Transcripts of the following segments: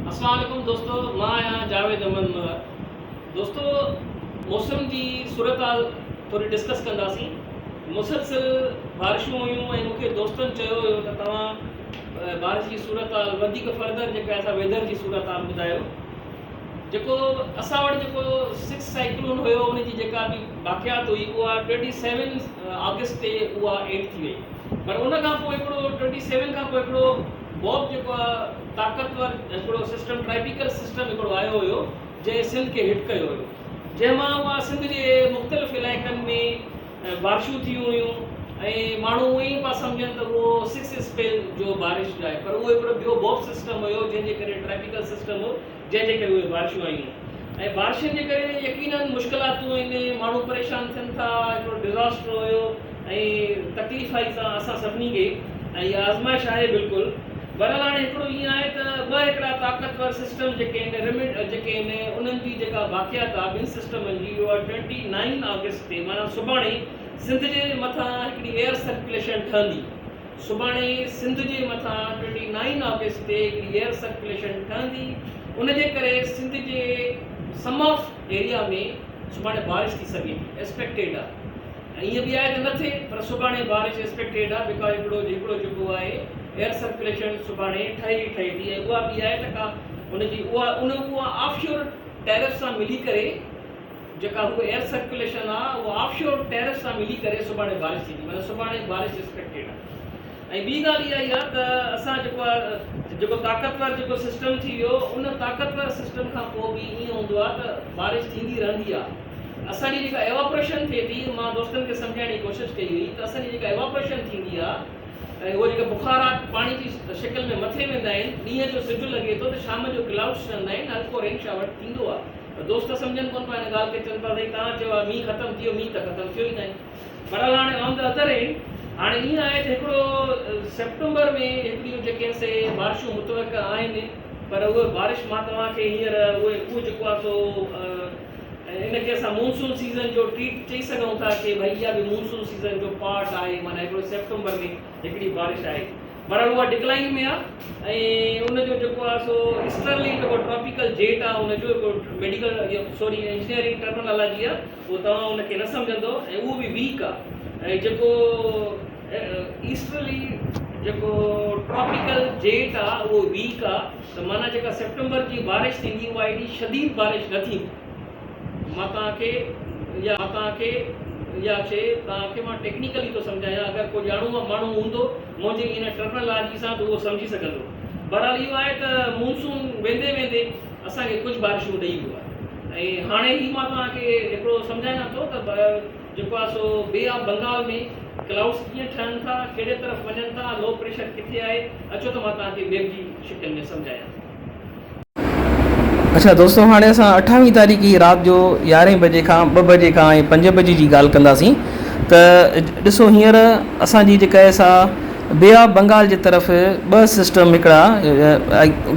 اسلام عليڪم دوستو مان آهيان جاويد احمد مهر دوستو موسم جي صورتحال ٿوري ڊسڪس ڪنداسين مسلسل بارشون هيون ۽ مونکي دوستن چيو هيو ته توهان بارش جي صورتحال وڌيڪ فردر جيڪا اسان ويدر جي صورتحال ٻڌايو جيڪو اسان وٽ جيڪو سڪس سائيڪلون هيو ان جي جيڪا به باقيات هئي اها ٽوئنٽي سيون آگسٽ تي اها اينڊ ٿي وئي پر ان کان پوء هڪڙو ٽوئنٽي سيون کان پوء هڪڙو بوب جيڪو آ طاقتور هڪڙو سسٽم ٽرائپيڪل سسٽم هڪڙو آيو هيو جنهن سنڌ کي هٽ ڪيو هيو جنهن مان اها سنڌ جي مختلف علائقن ۾ بارشون ٿيون هيون ۽ ماڻهو ائين پيا سمجهن ته اهو سڪس اسپيل جو بارش جو آهي پر اهو هڪڙو ٻيو بوب سسٽم هيو جنهن جي ڪري ٽرائپيڪل سسٽم هو جنهن جي ڪري اهي بارشون آيون ۽ بارشن جي ڪري يقينن مشڪلاتون آهن ماڻهو پريشان ٿين ٿا هڪڙو ڊزاسٽر هيو ۽ تڪليف آئي سا اسان سڀني کي ۽ اها آزمائش آهي بلڪل بهرحال هاڻي هڪڙو ائين آهي ته ٻه هڪڙا طاقتور سسٽم جيڪي آهن رمڊ جيڪي آهن انهن جي جيڪا باقيات آهي ٻن سسٽمن جي اها ٽوئنٽي نائن آگسٽ تي معنيٰ سڀاڻي سنڌ جي مٿان هڪڙي ايئر سرڪيوليشن ٺهندي سڀاڻي سنڌ جي مٿان ٽوئنٽي نائن آگسٽ تي هڪڙي ايئر سرڪيوليشن ٺهندي ان جي ڪري سنڌ جي سم آف ايريا ۾ سڀاڻي بارش ٿي سگهي ٿي ايڪسپيڪٽيڊ آهي ۽ ائين به آهي ته نه ٿئي پر سڀاڻي بارش ايڪسپيڪٽيڊ آهي because هڪڙو هڪڙو جيڪو آهي ايئر سرڪيوليشن سڀاڻي ٺهي ئي ٺهي ٿي ۽ اها به آهي ته ڪا ان جي اها ان اها آف شور ٽيرف سان ملي ڪري جيڪا هو ايئر سرڪيوليشن آ اها آف شور ٽيرف سان ملي ڪري سڀاڻي بارش ٿيندي معنيٰ سڀاڻي بارش ايڪسپيڪٽيڊ آ ۽ ٻي ڳالهه اها ئي آ ته اسان جيڪو آ جيڪو طاقتور جيڪو سسٽم ٿي ويو ان طاقتور سسٽم کان پوء به ائين هوندو آ ته بارش ٿيندي رهندي آ اسان جي جيڪا ايواپريشن ٿئي ٿي مان دوستن کي سمجهائڻ جي ڪوشش ڪئي هئي ته اسان جي جيڪا ايواپريشن ٿيندي آ ۽ اهي جيڪا بخارات پاڻي جي شڪل ۾ مٿي ويندا آهن ڏينهن جو سج لڳي ٿو ته شام جو ڪلائوڊس ٺهندا آهن هلڪو رين شاور ٿيندو آ ته دوست سمجهن ڪونه پيا ان ڳالهه کي چون پيا سائين توهان چيو آهي مينهن ختم ٿي ويو مينهن ته ختم ٿيو ئي ناهي بهرحال هاڻي آن the other hand هاڻي ائين آهي ته هڪڙو سيپٽمبر ۾ هڪڙيون جيڪي آهن سي بارشون متوقع آهن پر اهي بارش مان توهان کي هينئر اهي اهو جيڪو آهي سو ان کي اسان مونسون سيزن جو ٽريٽ چئي سگهون ٿا ڪي ڀئي اها به مونسون سيزن جو پارٽ آهي معنيٰ هڪڙو سيپٽمبر ۾ هڪڙي بارش آهي بهرحال اها ڊڪلائن ۾ آ ۽ ان جو جيڪو آ سو ايسٽرلي جيڪو ٽراپيڪل جيٽ آ ان جو هڪ ميڊيڪل سوري انجنيئرنگ ٽرمنالاجي آ اهو توهان ان کي نه سمجهندو ۽ اهو به ويڪ آ ۽ جيڪو ايسٽرلي جيڪو ٽراپيڪل جيٽ آ اهو ويڪ آ ته معنيٰ جيڪا سيپٽمبر جي بارش ٿيندي اها ايڏي شديد بارش نه ٿيندي. مان توهان کي يا توهان کي اها شيء توهان کي مان ٽيڪنيڪلي ٿو سمجهايان اگر ڪو ڄاڻو ماڻهو هوندو منهنجي ان ٽرمنالاجي سان ته اهو سمجهي سگهندو. بهرحال اهو آهي ته مونسون ويندي ويندي اسان کي ڪجهه بارشون ڏئي ويو آهي ۽ هاڻي هي مان توهان کي هڪڙو سمجهايان ٿو ته جيڪو آهي سو بي آف بنگال ۾ ڪلائوڊس ڪيئن ٺهن ٿا ڪهڙي طرف وڃن ٿا لو پريشر ڪٿي آهي اچو ته مان توهان کي ميپ جي شڪل ۾ سمجهايان. اڇا دوستو هاڻي اسان اٺاويهه تاريخ جي رات جو يارهين بجي کان ٻه بجي کان ۽ پنج بجي جي ڳالهه ڪنداسين ته ڏسو هينئر اسان جي جيڪا آهي سا بي آف بنگال جي طرف ٻه سسٽم هڪڙا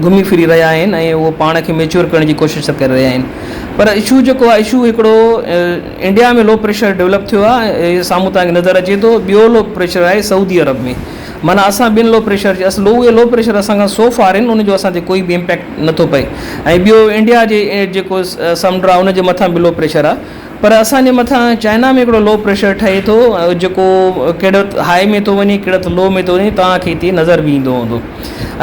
گهمي ڦري رهيا آهن ۽ اهو پاڻ کي ميچور ڪرڻ جي ڪوشش ڪري رهيا آهن پر اشو جيڪو آهي اشو هڪڙو انڊيا ۾ لو پريشر ڊولپ ٿيو آهي سامهون توهان کي نظر اچي ٿو ٻيو لو پريشر آهي سعودي عرب ۾ معنيٰ اسان ٻن لو پريشر جي اصل اهي لو پريشر اسان کان سو فار آهن ان جو اسان تي ڪوئي به امپيڪٽ نٿو پئي ۽ ٻيو انڊيا جي جيڪو سمنڊ آهي ان جي مٿان به لو پريشر آهي پر اسان جي مٿان چائنا ۾ هڪڙو لو پريشر ٺهي ٿو جيڪو ڪهڙو هاء ۾ ٿو وڃي ڪهڙو ته لو ۾ ٿو وڃي توهان کي هتي نظر به ايندو هوندو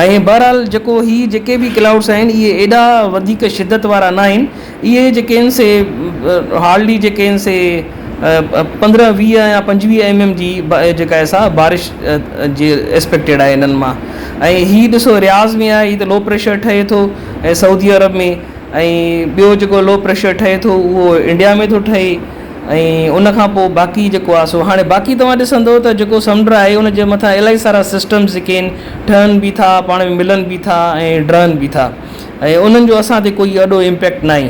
۽ بهرحال جيڪو هي جيڪي به ڪلائوڊس آهن اهي ايڏا وڌيڪ شدت وارا نه آهن اهي جيڪي آهن سي هارڊلي جيڪي آهن سي 15 20 يا 25 ايم ايم جي جيڪا آهي سا بارش جي ايڪسپيڪٽيڊ آهي انهن مان ۽ هي ڏسو رياض ۾ آهي هي ته لو پريشر ٺهي ٿو ۽ سعودي عرب ۾ ۽ ٻيو جيڪو لو پريشر ٺهي ٿو اهو انڊيا ۾ ٿو ٺهي ۽ ان کان پوء باقي جيڪو آهي سو هاڻي باقي توهان ڏسندو ته جيڪو سمنڊ آهي ان جي مٿان الاهي سارا سسٽمز جيڪي آهن ٺهن به ٿا پاڻ ۾ ملن به ٿا ۽ ڊهن به ٿا ۽ انهن جو اسان تي ڪوئي اڏو امپيڪٽ ناهي.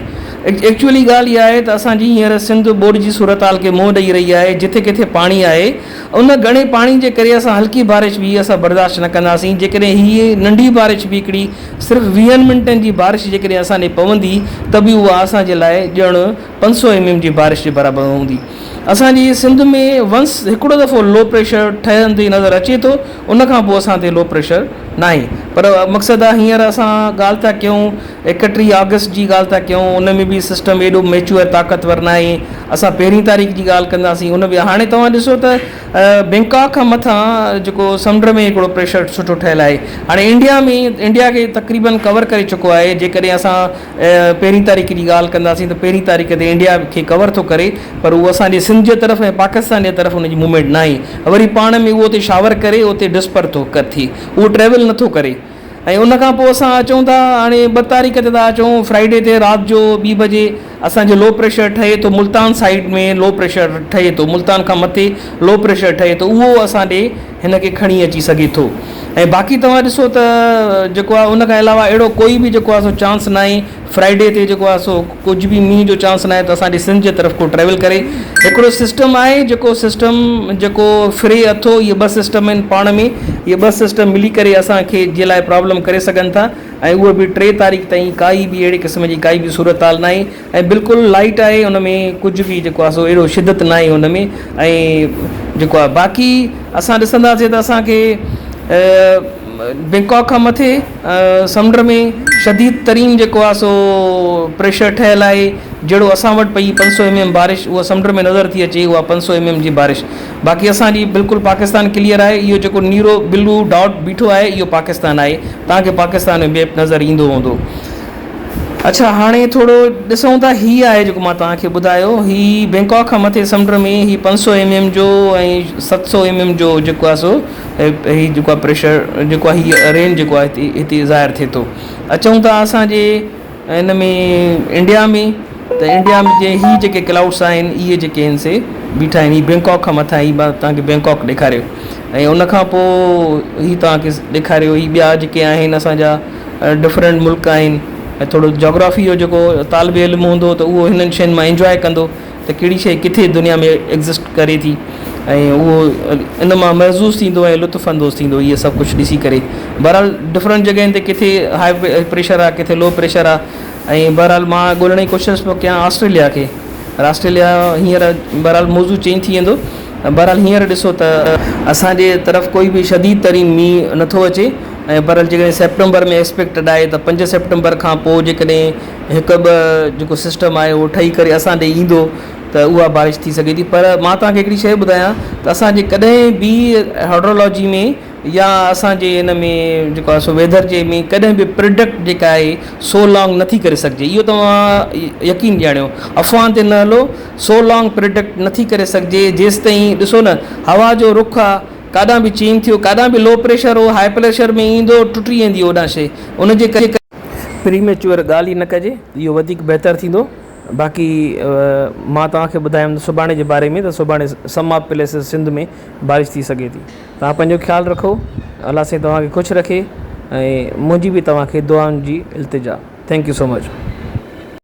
ايڪچوئلي ڳالهه اها آهي ته اسان جي هينئر سنڌ ٻوڏ جي صورتحال کي منهن ڏئي رهي آهي جٿي ڪٿي پاڻي آهي ان گهڻي پاڻي جي ڪري اسان هلڪي بارش به اسان برداشت نه ڪنداسين جيڪڏهن هي ننڍي بارش به هڪڙي صرف ويهن منٽن جي بارش جيڪڏهن اسان ڏي پوندي ته به اها اسان جي لاء ڄڻ 500 ايم ايم جي بارش جي برابر هوندي. اسان جي سنڌ ۾ ونس هڪڙو دفعو لو پريشر ٺهندي نظر اچي ٿو ان کان پوء اسان تي لو پريشر ناهي پر مقصد آ هينئر اسان ڳالهه ٿا ڪيون 31 آگسٽ جي ڳالهه ٿا ڪيون ان ۾ به سسٽم ايڏو ميچوئر طاقتور ناهي اسان پهرين تاريخ جي ڳالهه ڪنداسين ان به هاڻي توهان ڏسو ته بينڪاڪ کان مٿان جيڪو سمنڊ ۾ هڪڙو پريشر سٺو ٺهيل آهي هاڻي انڊيا ۾ انڊيا کي تقريبن ڪور ڪري چڪو آهي جيڪڏهن اسان پهرين تاريخ جي ڳالهه ڪنداسين ته پهرين تاريخ تي انڊيا کي ڪور ٿو ڪري پر اهو اسان جي سنڌ جي طرف ۽ پاڪستان جي طرف ان جي موومينٽ ناهي وري پاڻ ۾ اهو اتي شاور ڪري اتي ڊسپر ٿو ٿئي اهو ٽريول نٿو ڪري ۽ ان کان پوء اسان اچون ٿا هاڻي ٻه تاريخ تي ٿا اچون فرائيڊي تي رات جو ٻي بجي اسان جو لو پريشر ٺهي ٿو ملتان سائيڊ ۾ لو پريشر ٺهي ٿو ملتان کان مٿي لو پريشر ٺهي ٿو اهو اسان ڏي هن کي کڻي اچي سگهي ٿو ۽ باقي توهان ڏسو ته جيڪو آهي ان کان علاوه اهڙو ڪوئي به جيڪو آهي سو چانس ناهي فرائيڊي تي جيڪو آهي سو ڪجهه به مينهن جو چانس ناهي ته اسان جي سنڌ جي طرف ڪو ٽريول ڪري هڪڙو سسٽم آهي جيڪو سسٽم جيڪو فري اٿو اهي ٻه سسٽم آهن پاڻ ۾ اهي ٻه سسٽم ملي ڪري اسان کي جي لاء پرابلم ڪري سگهن ٿا ۽ اهو به ٽي تاريخ تائين ڪائي به اهڙي قسم جي ڪائي به صورتحال ناهي ۽ بلڪل لائيٽ آهي ان ۾ ڪجهه به جيڪو آهي سو اهڙو شدت ناهي ان ۾ ۽ جيڪو آهي باقي اسان ڏسنداسين ته اسان کي بينڪاڪ کان مٿي سمنڊ ۾ شديد ترين جيڪو آهي سو پريشر ٺهيل آهي جهڙو اسان وٽ پئي 500 ايم ايم بارش اها سمنڊ ۾ نظر ٿي اچي اها 500 ايم ايم جي بارش باقي اسان جي بلڪل پاڪستان ڪليئر آهي اهو جيڪو نيرو بلو ڊاٽ بيٺو آهي اهو پاڪستان آهي توهان کي پاڪستان ۾ ميپ نظر ايندو هوندو. اڇا هاڻي ٿورو ڏسون ٿا هي آهي جيڪو مان توهان کي ٻڌايو هي بينڪاڪ کان مٿي سمنڊ ۾ هي 500 ايم ايم جو ۽ 700 ايم ايم جو جيڪو آهي سو هي جيڪو آهي پريشر جيڪو آهي هي رين جيڪو آهي هتي هتي ظاهر ٿئي ٿو. اچون ٿا اسان جي هن ۾ انڊيا ۾ ته انڊيا ۾ جي هي جيڪي ڪلائوڊس آهن اهي جيڪي آهن سي بيٺا آهن هي بينڪاڪ کان مٿان هي مان توهان کي بينڪاڪ ڏيکاريو ۽ ان کان پوء هي توهان کي ڏيکاريو هي ٻيا جيڪي آهن اسان جا ڊفرنٽ ملڪ آهن ۽ ٿورو جاگرافي جو جيڪو طالب علم هوندو ته اهو هنن شين مان انجواء ڪندو ته ڪهڙي شيء ڪٿي دنيا ۾ ايگزسٽ ڪري ٿي ۽ اهو ان مان محظوظ ٿيندو ۽ لطف اندوز ٿيندو اهي سڀ ڪجهه ڏسي ڪري بهرحال ڊفرنٽ جڳهين تي ڪٿي هاء پريشر آهي ڪٿي لو پريشر آهي ۽ بهرحال مان ڳولڻ جي ڪوشش پيو ڪيان آسٽريليا کي پر آسٽريليا هينئر بهرحال موضوع چينج ٿي ويندو بهرحال هينئر ڏسو ته اسان جي طرف ڪوئي به شديد ترين مينهن نٿو اچي ۽ بهرحال جيڪڏهن سيپٽمبر ۾ ايڪسپيڪٽڊ آهي ته 5 سيپٽمبر کان پوء جيڪڏهن هڪ ٻه جيڪو سسٽم آهي اهو ٺهي ڪري اسان ڏي ايندو ته اها بارش ٿي سگهي ٿي پر مان توهان کي هڪڙي شيء ٻڌايان ته اسان جي ڪڏهن به هائڊرولاجي ۾ يا اسان جي ان ۾ جيڪو آهي سو ويدر جي ۾ ڪڏهن به پرڊڪٽ جيڪا آهي سو لانگ نٿي ڪري سگهجي اهو توهان يقين ڄاڻيو افواهن تي نه هلو سو لانگ پرڊڪٽ نٿي ڪري سگهجي جيستائين ڏسو نه هوا جو رخ آهي ڪاڏانهن به چينج ٿيو ڪاڏانهن به لو پريشر هو هاء پريشر ۾ ايندو ٽٽي ويندي اوڏانهن شي ان جي ڪري پري ميچوئر ڳالهه ئي نه ڪجي اهو وڌيڪ بهتر ٿيندو باقي مان توهان کي ٻڌايم ته سڀاڻي جي باري ۾ ته سڀاڻي سم آف پليسز سنڌ ۾ بارش ٿي سگهي ٿي توهان پنهنجو خيال رکو الله سائين توهان کي خوش رکي ۽ منهنجي به توهان کي دعائن جي التجا thank you so much.